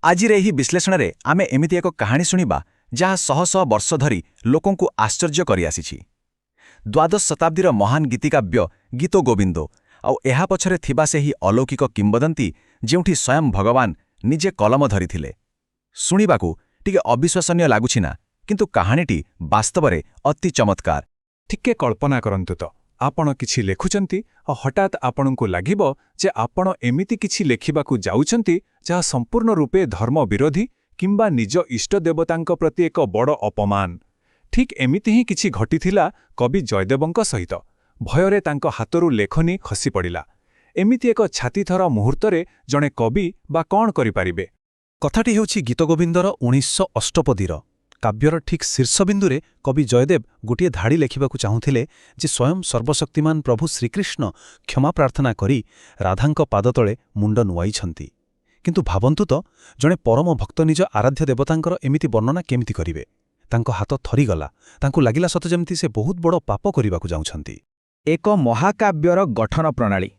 ଆଜିର ଏହି ବିଶ୍ଳେଷଣରେ ଆମେ ଏମିତି ଏକ କାହାଣୀ ଶୁଣିବା, ଯାହା ଶହ ଶହ ବର୍ଷ ଧରି ଲୋକଙ୍କୁ ଆଶ୍ଚର୍ଯ୍ୟ କରିଆସିଛି। ଦ୍ୱାଦଶ ଶତାବ୍ଦୀର ମହାନ ଗୀତିକାବ୍ୟ ଗୀତଗୋବିନ୍ଦ ଆଉ ଏହା ପଛରେ ଥିବା ସେହି ଅଲୌକିକ କିମ୍ବଦନ୍ତୀ, ଯେଉଁଠି ସ୍ୱୟଂ ଭଗବାନ ନିଜେ କଲମ ଧରିଥିଲେ। ଶୁଣିବାକୁ ଟିକେ ଅବିଶ୍ୱସନୀୟ ଲାଗୁଛି ନା? କିନ୍ତୁ କାହାଣୀଟି ବାସ୍ତବରେ ଅତି ଚମତ୍କାର। ଟିକେ କଳ୍ପନା କରନ୍ତୁ ତ, ଆପଣ କିଛି ଲେଖୁଛନ୍ତି ଆଉ ହଠାତ୍ ଆପଣଙ୍କୁ ଲାଗିବ ଯେ ଆପଣ ଏମିତି କିଛି ଲେଖିବାକୁ ଯାଉଛନ୍ତି, ଯାହା ସମ୍ପୂର୍ଣ୍ଣ ରୂପେ ଧର୍ମ ବିରୋଧୀ କିମ୍ବା ନିଜ ଇଷ୍ଟ ଦେବତାଙ୍କ ପ୍ରତି ଏକ ବଡ଼ ଅପମାନ। ଠିକ୍ ଏମିତି ହିଁ କିଛି ଘଟିଥିଲା କବି ଜୟଦେବଙ୍କ ସହିତ। ଭୟରେ ତାଙ୍କ ହାତରୁ ଲେଖନୀ ଖସିପଡ଼ିଲା। ଏମିତି ଏକ ଛାତିଥରା ମୁହୂର୍ତ୍ତରେ ଜଣେ କବି ବା କ'ଣ କରିପାରିବେ? କଥାଟି ହେଉଛି ଗୀତଗୋବିନ୍ଦର 19 ଅଷ୍ଟପଦୀର। କାବ୍ୟର ଠିକ୍ ଶୀର୍ଷବିନ୍ଦୁରେ କବି ଜୟଦେବ ଗୋଟିଏ ଧାଡ଼ି ଲେଖିବାକୁ ଚାହୁଁଥିଲେ ଯେ ସ୍ୱୟଂ ସର୍ବଶକ୍ତିମାନ ପ୍ରଭୁ ଶ୍ରୀକୃଷ୍ଣ କ୍ଷମା ପ୍ରାର୍ଥନା କରି ରାଧାଙ୍କ ପାଦତଳେ ମୁଣ୍ଡ ନୁଆଇଛନ୍ତି। କିନ୍ତୁ ଭାବନ୍ତୁ ତ, ଜଣେ ପରମ ଭକ୍ତ ନିଜ ଆରାଧ୍ୟ ଦେବତାଙ୍କର ଏମିତି ବର୍ଣ୍ଣନା କେମିତି କରିବେ? ତାଙ୍କ ହାତ ଥରିଗଲା। ତାଙ୍କୁ ଲାଗିଲା ସତେ ଯେମିତି ସେ ବହୁତ ବଡ଼ ପାପ କରିବାକୁ ଯାଉଛନ୍ତି। ଏକ ମହାକାବ୍ୟର ଗଠନ ପ୍ରଣାଳୀ।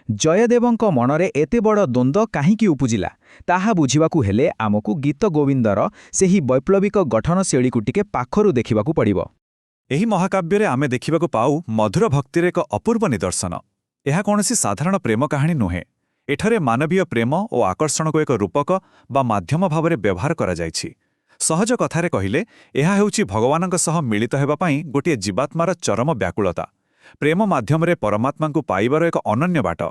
ଜୟଦେବଙ୍କ ମନରେ ଏତେ ବଡ଼ ଦ୍ୱନ୍ଦ୍ୱ କାହିଁକି ଉପୁଜିଲା, ତାହା ବୁଝିବାକୁ ହେଲେ ଆମକୁ ଗୀତଗୋବିନ୍ଦର ସେହି ବୈପ୍ଳବିକ ଗଠନଶୈଳୀକୁ ଟିକେ ପାଖରୁ ଦେଖିବାକୁ ପଡ଼ିବ। ଏହି ମହାକାବ୍ୟରେ ଆମେ ଦେଖିବାକୁ ପାଉ ମଧୁର ଭକ୍ତିର ଏକ ଅପୂର୍ବ ନିଦର୍ଶନ। ଏହା କୌଣସି ସାଧାରଣ ପ୍ରେମ କାହାଣୀ ନୁହେଁ। ଏଠାରେ ମାନବୀୟ ପ୍ରେମ ଓ ଆକର୍ଷଣକୁ ଏକ ରୂପକ ବା ମାଧ୍ୟମ ଭାବରେ ବ୍ୟବହାର କରାଯାଇଛି। ସହଜ କଥାରେ କହିଲେ, ଏହା ହେଉଛି ଭଗବାନଙ୍କ ସହ ମିଳିତ ହେବା ପାଇଁ ଗୋଟିଏ ଜୀବାତ୍ମାର ଚରମ ବ୍ୟାକୁଳତା, ପ୍ରେମ ମାଧ୍ୟମରେ ପରମାତ୍ମାଙ୍କୁ ପାଇବାର ଏକ ଅନନ୍ୟ ବାଟ।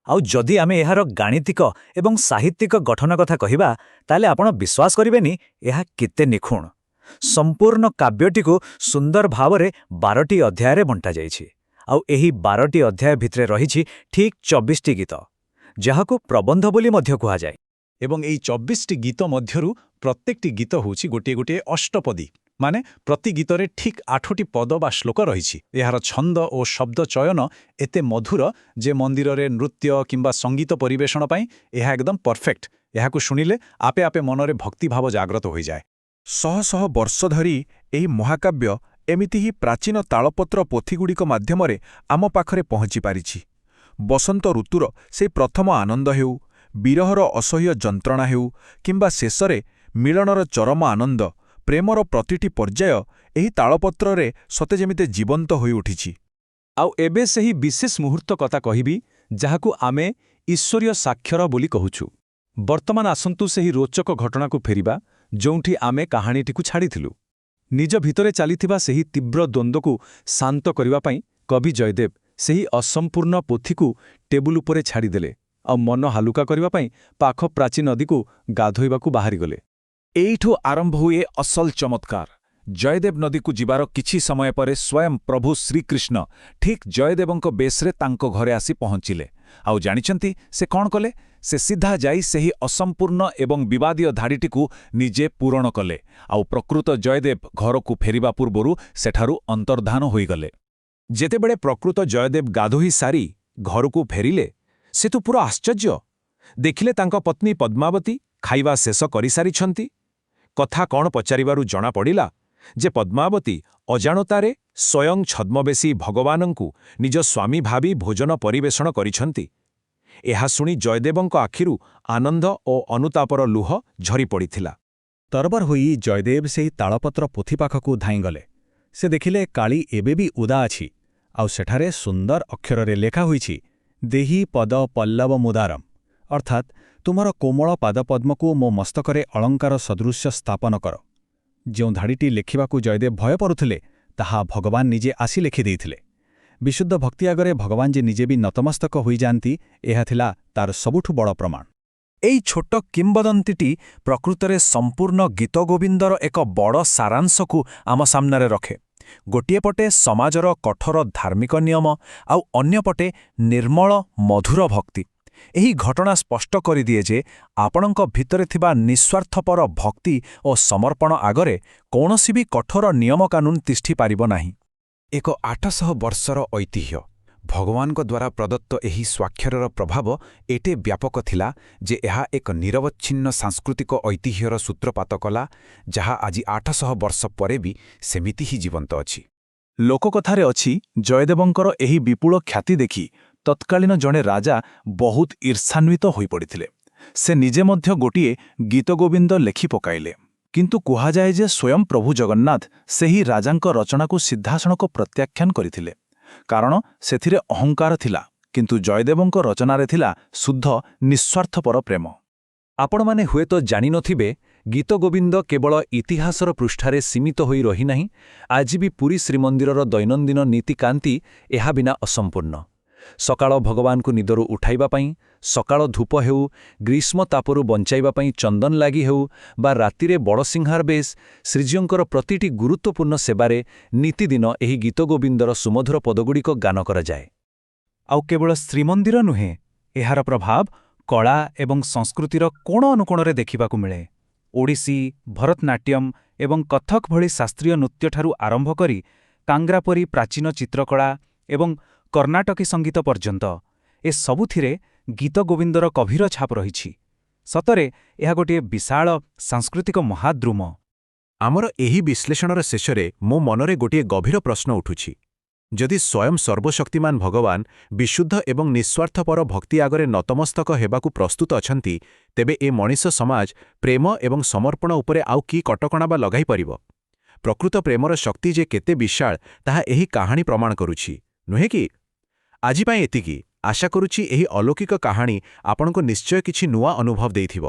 ଆଉ ଯଦି ଆମେ ଏହାର ଗାଣିତିକ ଏବଂ ସାହିତ୍ୟିକ ଗଠନ କଥା କହିବା, ତାହେଲେ ଆପଣ ବିଶ୍ୱାସ କରିବେନି ଏହା କେତେ ନିଖୁଣ। ସମ୍ପୂର୍ଣ୍ଣ କାବ୍ୟଟିକୁ ସୁନ୍ଦର ଭାବରେ 12ଟି ଅଧ୍ୟାୟରେ ବଣ୍ଟାଯାଇଛି। ଆଉ ଏହି 12ଟି ଅଧ୍ୟାୟ ଭିତରେ ରହିଛି ଠିକ୍ 24ଟି ଗୀତ, ଯାହାକୁ ପ୍ରବନ୍ଧ ବୋଲି ମଧ୍ୟ କୁହାଯାଏ। ଏବଂ ଏଇ 24ଟି ଗୀତ ମଧ୍ୟରୁ ପ୍ରତ୍ୟେକଟି ଗୀତ ହେଉଛି ଗୋଟିଏ ଗୋଟିଏ ଅଷ୍ଟପଦୀ, ମାନେ ପ୍ରତି ଗୀତରେ ଠିକ୍ ଆଠଟି ପଦ ବା ଶ୍ଲୋକ ରହିଛି। ଏହାର ଛନ୍ଦ ଓ ଶବ୍ଦ ଚୟନ ଏତେ ମଧୁର ଯେ ମନ୍ଦିରରେ ନୃତ୍ୟ କିମ୍ବା ସଙ୍ଗୀତ ପରିବେଷଣ ପାଇଁ ଏହା ଏକଦମ ପରଫେକ୍ଟ। ଏହାକୁ ଶୁଣିଲେ ଆପେ ଆପେ ମନରେ ଭକ୍ତିଭାବ ଜାଗ୍ରତ ହୋଇଯାଏ। ଶହ ଶହ ବର୍ଷ ଧରି ଏହି ମହାକାବ୍ୟ ଏମିତି ହିଁ ପ୍ରାଚୀନ ତାଳପତ୍ର ପୋଥିଗୁଡ଼ିକ ମାଧ୍ୟମରେ ଆମ ପାଖରେ ପହଞ୍ଚିପାରିଛି। ବସନ୍ତ ଋତୁର ସେଇ ପ୍ରଥମ ଆନନ୍ଦ ହେଉ, ବିରହର ଅସହ୍ୟ ଯନ୍ତ୍ରଣା ହେଉ କିମ୍ବା ଶେଷରେ ମିଳନର ଚରମ ଆନନ୍ଦ, ପ୍ରେମର ପ୍ରତିଟି ପର୍ଯ୍ୟାୟ ଏହି ତାଳପତ୍ରରେ ସତେ ଯେମିତି ଜୀବନ୍ତ ହୋଇଉଠିଛି। ଆଉ ଏବେ ସେହି ବିଶେଷ ମୁହୂର୍ତ୍ତ କଥା କହିବି, ଯାହାକୁ ଆମେ ଈଶ୍ୱରୀୟ ସାକ୍ଷର ବୋଲି କହୁଛୁ। ବର୍ତ୍ତମାନ ଆସନ୍ତୁ ସେହି ରୋଚକ ଘଟଣାକୁ ଫେରିବା, ଯେଉଁଠି ଆମେ କାହାଣୀଟିକୁ ଛାଡ଼ିଥିଲୁ। ନିଜ ଭିତରେ ଚାଲିଥିବା ସେହି ତୀବ୍ର ଦ୍ୱନ୍ଦ୍ୱକୁ ଶାନ୍ତ କରିବା ପାଇଁ କବି ଜୟଦେବ ସେହି ଅସମ୍ପୂର୍ଣ୍ଣ ପୋଥିକୁ ଟେବୁଲ ଉପରେ ଛାଡ଼ିଦେଲେ ଆଉ ମନ ହାଲୁକା କରିବା ପାଇଁ ପାଖ ପ୍ରାଚୀ ନଦୀକୁ ଗାଧୋଇବାକୁ ବାହାରିଗଲେ। ଏଇଠୁ ଆରମ୍ଭ ହୁଏ ଅସଲ ଚମତ୍କାର। ଜୟଦେବ ନଦୀକୁ ଯିବାର କିଛି ସମୟ ପରେ ସ୍ୱୟଂ ପ୍ରଭୁ ଶ୍ରୀକୃଷ୍ଣ ଠିକ୍ ଜୟଦେବଙ୍କ ବେଶରେ ତାଙ୍କ ଘରେ ଆସି ପହଞ୍ଚିଲେ। ଆଉ ଜାଣିଛନ୍ତି ସେ କ'ଣ କଲେ? ସେ ସିଧା ଯାଇ ସେହି ଅସମ୍ପୂର୍ଣ୍ଣ ଏବଂ ବିବାଦୀୟ ଧାଡ଼ିଟିକୁ ନିଜେ ପୂରଣ କଲେ ଆଉ ପ୍ରକୃତ ଜୟଦେବ ଘରକୁ ଫେରିବା ପୂର୍ବରୁ ସେଠାରୁ ଅନ୍ତର୍ଦ୍ଧାନ ହୋଇଗଲେ। ଯେତେବେଳେ ପ୍ରକୃତ ଜୟଦେବ ଗାଧୋଇ ସାରି ଘରକୁ ଫେରିଲେ, ସେ ତ ପୁରା ଆଶ୍ଚର୍ଯ୍ୟ। ଦେଖିଲେ ତାଙ୍କ ପତ୍ନୀ ପଦ୍ମାବତୀ ଖାଇବା ଶେଷ କରିସାରିଛନ୍ତି। କଥା କ'ଣ ପଚାରିବାରୁ ଜଣାପଡ଼ିଲା ଯେ ପଦ୍ମାବତୀ ଅଜାଣତାରେ ସ୍ୱୟଂ ଛଦ୍ମବେଶୀ ଭଗବାନଙ୍କୁ ନିଜ ସ୍ୱାମୀ ଭାବି ଭୋଜନ ପରିବେଷଣ କରିଛନ୍ତି। ଏହା ଶୁଣି ଜୟଦେବଙ୍କ ଆଖିରୁ ଆନନ୍ଦ ଓ ଅନୁତାପର ଲୁହ ଝରିପଡ଼ିଥିଲା। ତରବର ହୋଇ ଜୟଦେବ ସେହି ତାଳପତ୍ର ପୋଥି ପାଖକୁ ଧାଇଁଗଲେ। ସେ ଦେଖିଲେ କାଳି ଏବେ ବି ଓଦା ଅଛି ଆଉ ସେଠାରେ ସୁନ୍ଦର ଅକ୍ଷରରେ ଲେଖା ହୋଇଛି, "ଦେହି ପଦ ପଲ୍ଲବ ମୁଦାରମ୍", ଅର୍ଥାତ୍ ତୁମର କୋମଳ ପାଦପଦ୍ମକୁ ମୋ ମସ୍ତକରେ ଅଳଙ୍କାର ସଦୃଶ୍ୟ ସ୍ଥାପନ କର। ଯେଉଁ ଧାଡ଼ିଟି ଲେଖିବାକୁ ଜୟଦେବ ଭୟ କରୁଥିଲେ, ତାହା ଭଗବାନ ନିଜେ ଆସି ଲେଖିଦେଇଥିଲେ। ବିଶୁଦ୍ଧ ଭକ୍ତି ଆଗରେ ଭଗବାନ ଯେ ନିଜେ ବି ନତମସ୍ତକ ହୋଇଯାଆନ୍ତି, ଏହା ଥିଲା ତାର ସବୁଠୁ ବଡ଼ ପ୍ରମାଣ। ଏଇ ଛୋଟ କିମ୍ବଦନ୍ତୀଟି ପ୍ରକୃତରେ ସମ୍ପୂର୍ଣ୍ଣ ଗୀତଗୋବିନ୍ଦର ଏକ ବଡ଼ ସାରାଂଶକୁ ଆମ ସାମ୍ନାରେ ରଖେ। ଗୋଟିଏ ପଟେ ସମାଜର କଠୋର ଧାର୍ମିକ ନିୟମ ଆଉ ଅନ୍ୟପଟେ ନିର୍ମଳ ମଧୁର ଭକ୍ତି। ଏହି ଘଟଣା ସ୍ପଷ୍ଟ କରିଦିଏ ଯେ ଆପଣଙ୍କ ଭିତରେ ଥିବା ନିସ୍ୱାର୍ଥପର ଭକ୍ତି ଓ ସମର୍ପଣ ଆଗରେ କୌଣସି ବି କଠୋର ନିୟମକାନୁନ ତିଷ୍ଠି ପାରିବ ନାହିଁ। ଏକ 800 ବର୍ଷର ଐତିହ୍ୟ। ଭଗବାନଙ୍କ ଦ୍ୱାରା ପ୍ରଦତ୍ତ ଏହି ସ୍ୱାକ୍ଷରର ପ୍ରଭାବ ଏତେ ବ୍ୟାପକ ଥିଲା ଯେ ଏହା ଏକ ନିରବଚ୍ଛିନ୍ନ ସାଂସ୍କୃତିକ ଐତିହ୍ୟର ସୂତ୍ରପାତ କଲା, ଯାହା ଆଜି 800 ବର୍ଷ ପରେ ବି ସେମିତି ହିଁ ଜୀବନ୍ତ ଅଛି। ଲୋକକଥାରେ ଅଛି, ଜୟଦେବଙ୍କର ଏହି ବିପୁଳ ଖ୍ୟାତି ଦେଖି ତତ୍କାଳୀନ ଜଣେ ରାଜା ବହୁତ ଈର୍ଷାନ୍ୱିତ ହୋଇପଡ଼ିଥିଲେ। ସେ ନିଜେ ମଧ୍ୟ ଗୋଟିଏ ଗୀତଗୋବିନ୍ଦ ଲେଖି ପକାଇଲେ। କିନ୍ତୁ କୁହାଯାଏ ଯେ ସ୍ୱୟଂ ପ୍ରଭୁ ଜଗନ୍ନାଥ ସେହି ରାଜାଙ୍କ ରଚନାକୁ ସିଧାସଳଖ ପ୍ରତ୍ୟାଖ୍ୟାନ କରିଥିଲେ। କାରଣ ସେଥିରେ ଅହଙ୍କାର ଥିଲା, କିନ୍ତୁ ଜୟଦେବଙ୍କ ରଚନାରେ ଥିଲା ଶୁଦ୍ଧ, ନିଃସ୍ୱାର୍ଥପର ପ୍ରେମ। ଆପଣମାନେ ହୁଏତ ଜାଣିନଥିବେ, ଗୀତଗୋବିନ୍ଦ କେବଳ ଇତିହାସର ପୃଷ୍ଠାରେ ସୀମିତ ହୋଇ ରହିନାହିଁ, ଆଜି ବି ପୁରୀ ଶ୍ରୀମନ୍ଦିରର ଦୈନନ୍ଦିନ ନୀତିକାନ୍ତି ଏହା ବିନା ଅସମ୍ପୂର୍ଣ୍ଣ। ସକାଳ ଭଗବାନଙ୍କୁ ନିଦରୁ ଉଠାଇବା ପାଇଁ ସକାଳ ଧୂପ ହେଉ, ଗ୍ରୀଷ୍ମ ତାପରୁ ବଞ୍ଚାଇବା ପାଇଁ ଚନ୍ଦନ ଲାଗି ହେଉ ବା ରାତିରେ ବଡ଼ସିଂହାର ବେଶ, ଶ୍ରୀଜୀଉଙ୍କର ପ୍ରତିଟି ଗୁରୁତ୍ୱପୂର୍ଣ୍ଣ ସେବାରେ ନିତିଦିନ ଏହି ଗୀତଗୋବିନ୍ଦର ସୁମଧୁର ପଦଗୁଡ଼ିକ ଗାନ କରାଯାଏ। ଆଉ କେବଳ ଶ୍ରୀମନ୍ଦିର ନୁହେଁ, ଏହାର ପ୍ରଭାବ କଳା ଏବଂ ସଂସ୍କୃତିର କୋଣ ଅନୁକୋଣରେ ଦେଖିବାକୁ ମିଳେ। ଓଡ଼ିଶୀ, ଭରତନାଟ୍ୟମ ଏବଂ କଥକ ଭଳି ଶାସ୍ତ୍ରୀୟ ନୃତ୍ୟଠାରୁ ଆରମ୍ଭ କରି କାଙ୍ଗ୍ରା ପରି ପ୍ରାଚୀନ ଚିତ୍ରକଳା ଏବଂ କର୍ଣ୍ଣାଟକୀ ସଙ୍ଗୀତ ପର୍ଯ୍ୟନ୍ତ, ଏ ସବୁଥିରେ ଗୀତଗୋବିନ୍ଦର ଗଭୀର ଛାପ ରହିଛି। ସତରେ ଏହା ଗୋଟିଏ ବିଶାଳ ସାଂସ୍କୃତିକ ମହାଦ୍ରୁମ। ଆମର ଏହି ବିଶ୍ଳେଷଣର ଶେଷରେ ମୋ ମନରେ ଗୋଟିଏ ଗଭୀର ପ୍ରଶ୍ନ ଉଠୁଛି। ଯଦି ସ୍ୱୟଂ ସର୍ବଶକ୍ତିମାନ ଭଗବାନ ବିଶୁଦ୍ଧ ଏବଂ ନିଃସ୍ୱାର୍ଥପର ଭକ୍ତି ଆଗରେ ନତମସ୍ତକ ହେବାକୁ ପ୍ରସ୍ତୁତ ଅଛନ୍ତି, ତେବେ ଏ ମଣିଷ ସମାଜ ପ୍ରେମ ଏବଂ ସମର୍ପଣ ଉପରେ ଆଉ କି କଟକଣା ବା ଲଗାଇପାରିବ? ପ୍ରକୃତ ପ୍ରେମର ଶକ୍ତି ଯେ କେତେ ବିଶାଳ, ତାହା ଏହି କାହାଣୀ ପ୍ରମାଣ କରୁଛି, ନୁହେଁ କି? ଆଜି ପାଇଁ ଏତିକି। ଆଶା କରୁଛି ଏହି ଅଲୌକିକ କାହାଣୀ ଆପଣଙ୍କୁ ନିଶ୍ଚୟ କିଛି ନୂଆ ଅନୁଭବ ଦେଇଥିବ।